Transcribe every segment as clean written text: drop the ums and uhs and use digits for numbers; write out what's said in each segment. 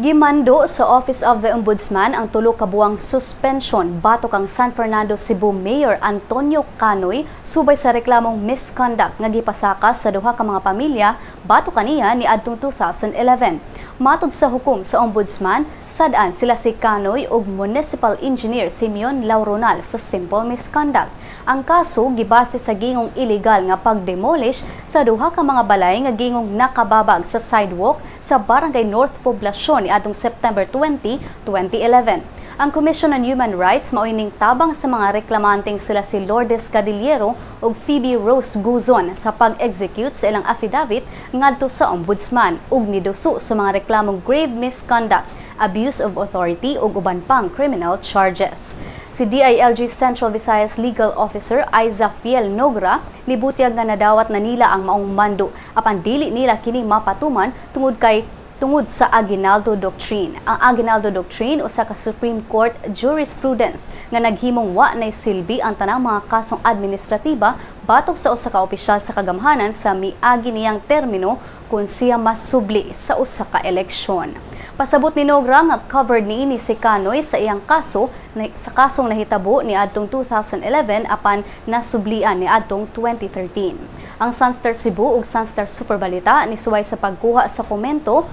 Gimando sa Office of the Ombudsman ang 3 ka buwang suspension batok kang San Fernando, Cebu Mayor Antonio Canoy subay sa reklamong misconduct nga gipasaka sa duha ka mga pamilya batok kaniya niadtong 2011. Matod sa hukom sa Ombudsman, sad-an sila si Canoy ug Municipal Engineer Simeon Lauronal sa simple misconduct. Ang kaso gibase sa gingong illegal nga pagdemolish sa duha ka mga balay nga gingong nakababag sa sidewalk sa Barangay North Poblacion niadtong September 20, 2011. Ang Commission on Human Rights mao'y ning tabang sa mga reklamanteng sila si Lourdes Cadillero ug Phoebe Rose Guzon sa pag-execute sa ilang affidavit ngadto sa Ombudsman ug niduso sa mga reklamong grave misconduct, abuse of authority ug uban pang criminal charges. Si DILG Central Visayas Legal Officer Aiza Fiel Nogra nibutyag nga nadawat na nila ang maong mando apan dili nila kini mapatuman tungod sa Aguinaldo Doctrine. Ang Aguinaldo Doctrine usa ka Supreme Court jurisprudence nga naghimong wa nay silbi ang tanang mga kasong administratiba batok sa usa ka opisyal sa kagamhanan sa miagi niyang termino kung siya masubli sa usa ka eleksyon. Pasabot ni Nogra nga covered niini si Canoy sa iyang kaso sa kasong nahitabo ni adtong 2011 apan nasublian ni adtong 2013. Ang Sunstar Cebu ug Sunstar Super Balita nisuway sa pagkuha sa komento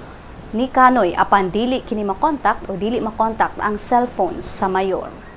ni Canoy apan dili kini makontak o dili makontak ang cellphone sa mayor.